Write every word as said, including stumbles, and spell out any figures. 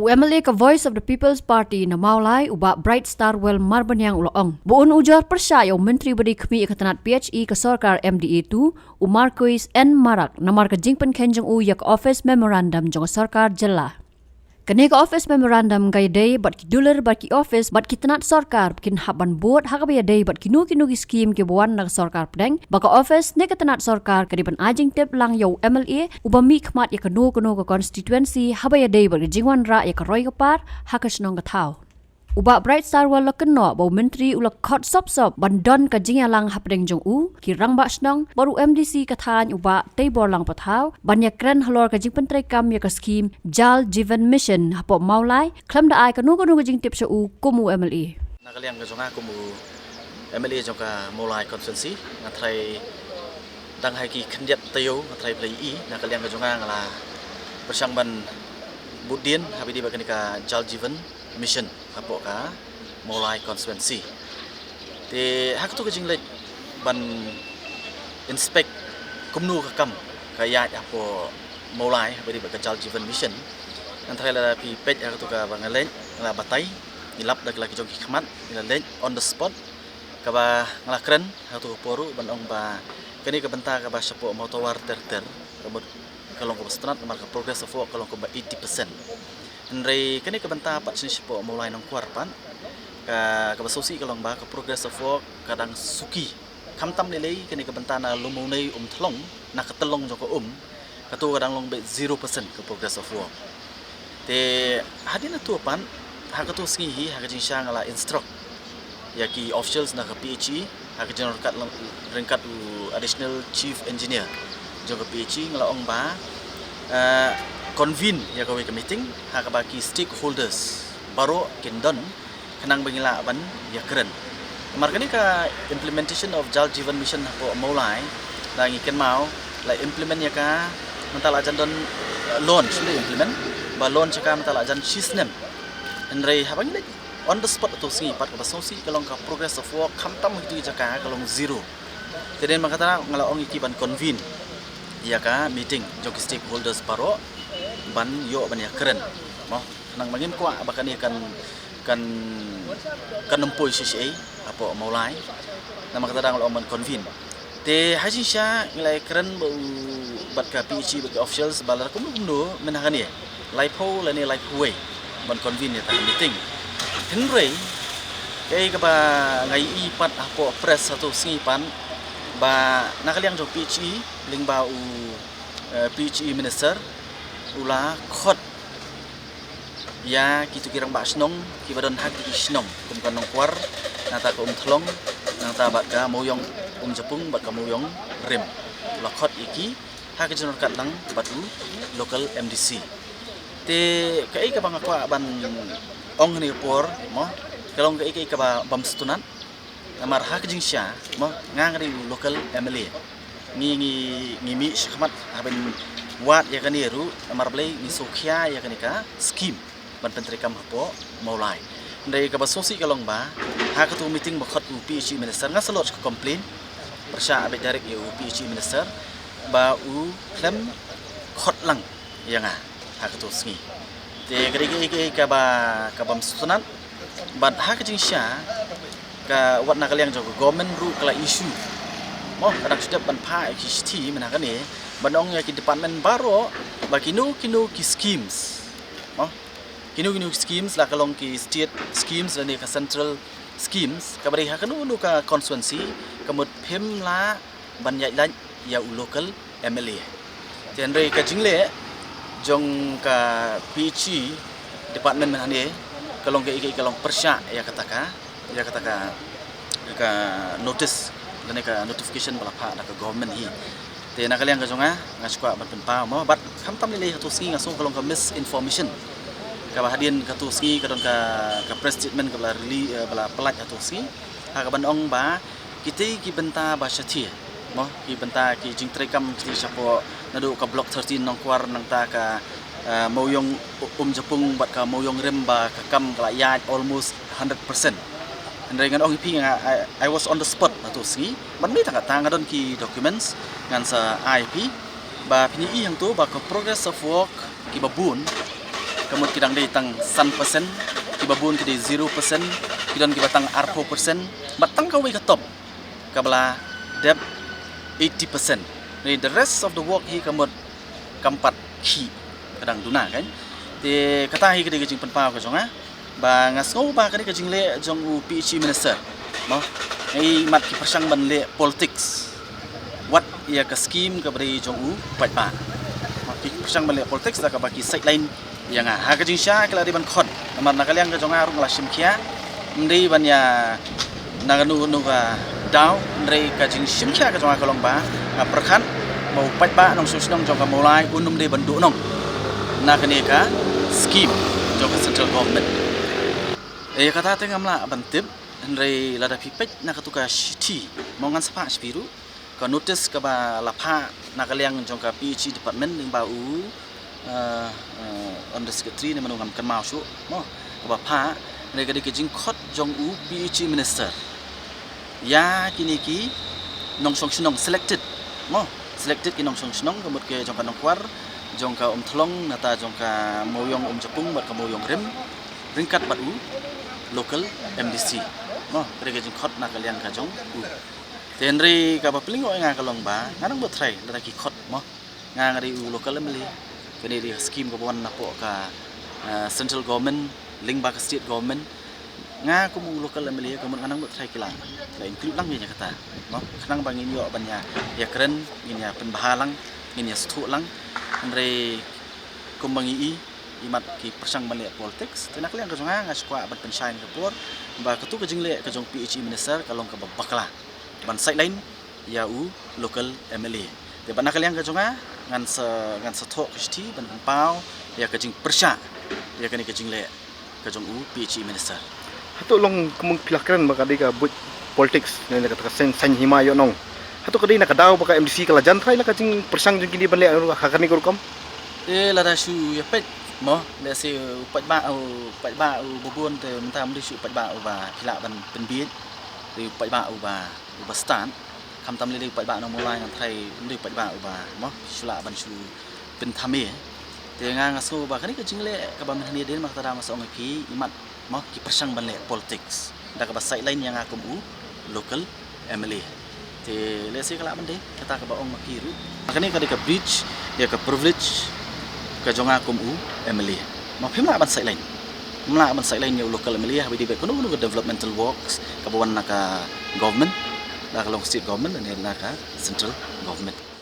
U M L A ka Voice of the People's Party na Mawlai, u Bah Bright Starwell Marbaniang, u la ong ba un ujor pyrshah ïa u Myntri ba dei khmih ïa ka tnat P H E ka sorkar M D A two, u Marcuise N Marak, namar ka jingpynkheiñ jong u ïa ka office memorandum jong ka sorkar jylla. Kane ka office memorandum ka ïadei bad ki dulir bad ki office bad ki tnat sorkar ba kin hap ban bud ha kaba ïadei bad kino kino ki skim kiba wan na ka sorkar pdeng, ba ka office ne ka tnat sorkar ka dei ban ai jingtip lang ïa u M L A uba mihkhmat ïa kano kano ka constituency haba ïadei bad ka jingwanrah ïa ka roi ka par ha ka shnong ka thaw. U Bah Bright Starwell u la kynnoh ba u Myntri u la khot sop sop ban don ka jingïalang hapdeng jong u, ki rangbah shnong bad u M D C ka thaiñ, u Bah Teiborlang Pathaw, ban ïakren halor ka jingpyntreikam ïa ka skim Jal Jeevan Mission hapoh Mawlai, khlem da ai kano kano ka jingtip sha u kum u M L A. Na ka liang ka jong nga kum u M L A jong ka Mawlai constituency, nga tharai dang ha ki khyndiat taïew nga tharai ba la ïohi, na ka liang ka jong nga nga la pyrshang ban bud dien haba ïadei bad kane ka Jal Jeevan Mission hapoh ka Mawlai constituency. Te ha kato ka jingleit ban inspect kumno ka kam ka ïaid hapoh Mawlai haba ïadei bad ka Jal Jeevan Mission, nga tharai lada phi peit ha kato kaba nga leit, nga la batai, ngi lap da ki la ki jong ki khmat, ngi la leit on the spot. Kaba nga la kren ha kato ka por ruh ban ong ba kane ka bynta kaba shapoh Mawtawar ter ter, ka mut ka long kaba sngewtynnat namar ka progress of work ka long kumba eighty percent. Hynrei kane ka bynta pat shane shapoh Mawlai Nongkwar pat, ka, kaba sngewsih ka long ba ka progress of work ka dang suki. Khamtam lei lei kane ka bynta na Lum Mawnei Umthlong, na ka tyllong jong ka um, kato ka dang long beit zero percent ka progress of work. Te hadien hato pat, ha kato sngi hi, ha ka jingshisha nga la instruct ïa ki officials na ka P H E, ha ka jingryngkat lang, ryngkat u Additional Chief Engineer jong ka P H E, nga la ong ba, eh, convene ïa kawei ka meeting ha kaba ki stakeholders baroh kin don, khnang ba ngin lah ban ïakren. Namar kane ka implementation of Jal Jeevan Mission hapoh Mawlai, la ngi kynmaw, la implement ïa ka, mynta la jan don, eh, launch, la implement, ba launch ïa ka mynta la jan shisnem. Hynrei haba ngi leit on the spot kato sngi pat, kaba sngewsih ka long ka progress of work khamtam ha kito ki jaka ka long zero. Te dei namar kata nga la ong ïa ki ban convene ïa ka meeting jong ki stakeholders baroh ban ïoh ban ïakren, mo. Khnang ba ngim kwah ba kane kan, kan, kan ym poi shisha hapoh Mawlai. Namar kata nga la ong ban convene. Te ha jingshisha ngi la ïakren bad u, bad ka P H E, bad ka officials, ba lada kumno kumno mynta ha kane, laiphew lane laiphew wei ban convene ïa ka meeting. Hynrei kaei kaba nga ïohi pat hapoh press hato sngi pat, ba na ka liang jong P H E, lyngba u, eh, P H E minister, u la khot ïa kito ki rangbah shnong kiba don ha kito ki shnong kum ka Nongkwar, nangta ka Umthlong, nangta bad ka Mawiong Umjapung bad ka Mawiong Rim. U la khot ïa ki ha ka jingryngkat lang bad u local M D C. Te kaei kaba nga kwah ban ong ha kane ka por, mo, ka long kaei kaei kaba bym sngewtynnat. Namar ha ka jingshisha, mo, nga nga dei u local M L A. Ngi, ngi, ngi mih shakhmat ha ban wad ïa kane ruh, namar balei ngi sngewkhia ïa kane ka scheme ban pyntreikam hapoh Mawlai. Hynrei kaba sngewsih ka long ba ha kato meeting ba khot u P H E minister, nga sa lodge ka complaint pyrshah beit direct ïa u P H E minister ba u khlem khot lang ïa nga ha kato sngi. Te ka dei kaei kaei kaba, ka bym sngewtynnat. Bad ha ka jingshisha, ka wat na ka liang jong ka government ruh ka la issue, mo, ka dang shu dep ban phah ïa ki shithi mynta kane ban ong ïa ki department baroh ba kino kino ki schemes, mo, kino kino ki schemes, la ka long ki state schemes lane ka central schemes, kaba dei ha kano kano ka constituency, ka mut phim lah ban ïaid lait ïa u local M L A. Te hynrei ka jingleh jong ka P H E department mynta kane ka long kaei kaei, ka long pyrshah ïa kata ka, ïa kata ka, ka notice lane ka notification ba la phah da ka government hi. Te na ka liang ka jong nga, nga shu kwah ban pynpaw, mo, bad khamtam lei lei hato sngi nga sngew ka long ka misinformation. Kaba hadien kato sngi ka don ka, ka press statement kaba la release, eh, ba la pynlait hato sngi, ha kaban ong ba kitei ki bynta ba shathie, mo, ki bynta ki jingtreikam kitei shapoh naduh ka Block thirteen Nongkwar, nangta ka, eh, Mawiong U-, Umjapung bad ka Mawiong Rim, ba ka kam ka la ïaid almost hundred percent. Hynrei ngan ong ïa phi, nga, I, I was on the spot hato sngi. Bad mynta kata nga don ki documents ngan sa ai ïa phi, ba phin ïohi hangto ba ka progress of work kiba bun Ka mut ki dang dei tang san percent, kiba bun ki dei zero percent, ki don kiba tang arphew percent, bad tang kawei ka top kaba la dep eighty percent. Ni the rest of the work hi ka mut kam pat khih, ka dang duna kan. Te kata hi ka dei ka jingpynpaw ka jong nga ba nga sngew ba ka dei ka jingleh jong u P H E minister. Mo, ngi mat ki pyrshang ban leh politics. Wat ïa ka scheme kaba dei jong u paidbah. Mo, ki pyrshang ban leh politics da kaba ki sideline ïa nga. Ha ka jingshisha ki la dei ban khot. Namar na ka liang ka jong nga ruh nga la shim khia. Ym dei ban ïa na kano kano ka daw, hynrei ka jingshim khia ka jong nga ka long ba nga pyrkhat ba u paidbah nongshong shnong jong ka Mawlai un ym dei ban duhnong na kane ka scheme jong ka central government. Ïa kata te ngam lah ban tip, hynrei lada phi peit na katu ka shithi, mo, ngan sa phah sha phi ruh ka notice kaba la phah na ka liang jong ka P H E department lyngba u, eh, eh, under secretary ne mano ngam kynmaw shuh, mo, kaba phah, hynrei ka dei ka jingkhot jong u P H E minister ïa kine ki nongshong shnong selected, mo, selected ki nongshong shnong, ka mut ki jong ka Nongkwar, jong ka Umthlong, nangta jong ka Mawiong Umjapung bad ka Mawiong Rim, ryngkat bad u local M D C. Mo, ka dei ka jingkhot na ka liang ka jong u. Te hynrei kaba pynlyngngoh ïa nga ka long ba nga nang buh trai lada ki khot, mo. Nga, nga dei u local M L A. Kane dei ka scheme kaba wan napoh ka, eh, central government lyngba ka state government. Nga kum u local M L A ka mut nga nang buh trai ki la, la include lang ïa kata, mo, khnang ba ngin ïoh ban ïa, ïakren, ngin ïa pynbha lang, ngin ïa sngewthuh lang. Hynrei kumba ngi i, i mat ki pyrshang ban leh politics. Te na ka liang ka jong nga, nga sngewkwah ban pynshai ïa ka por ba katu ka jingleh ka jong P H E minister ka long kaba bakla ban sideline ïa u local M L A. Te bad na ka liang ka jong nga, ngan sa, ngan sa thoh ka shithi ban pynpaw ïa ka jingpyrshah ïa kane ka jingleh ka jong u P H E minister. Hato long kumno phi la kren ba ka dei ka buit politics ne kata ka seng seng hima ïoh nong? Hato ka dei na ka daw ba ka M D C ka la jan trai la ka jingpyrshang jong kine ban leh ha kane ka rukom? Eh, lada shu ïa peit, mo, lehse u paidbah, u paidbah uba bun te mynta ym dei shu u paidbah uba phi lah ban pynbieit, dei u paidbah uba, uba stad. Khamtam lei lei u paidbah nong Mawlai ngan trai, ym dei u paidbah uba, mo, shu lah ban shu pynthame. Te nga, nga sngew ba kane ka jingleh kaba mynhynnin dien, ma kata da nga sa ong ïa phi, i mat, mo, ki pyrshang ban leh politics da kaba sideline ïa nga kum u local M L A. Te lehse ka lah ban dei kata kaba ong ma phi ruh. Kane ka dei ka breach ïa ka privilege ka jong nga kum u M L A. Mo, phim lah ban sideline, phim lah ban sideline ïa u local M L A haba dei bad kano kano ka developmental works kaba wan na ka government, na ka long state government ne na ka central government.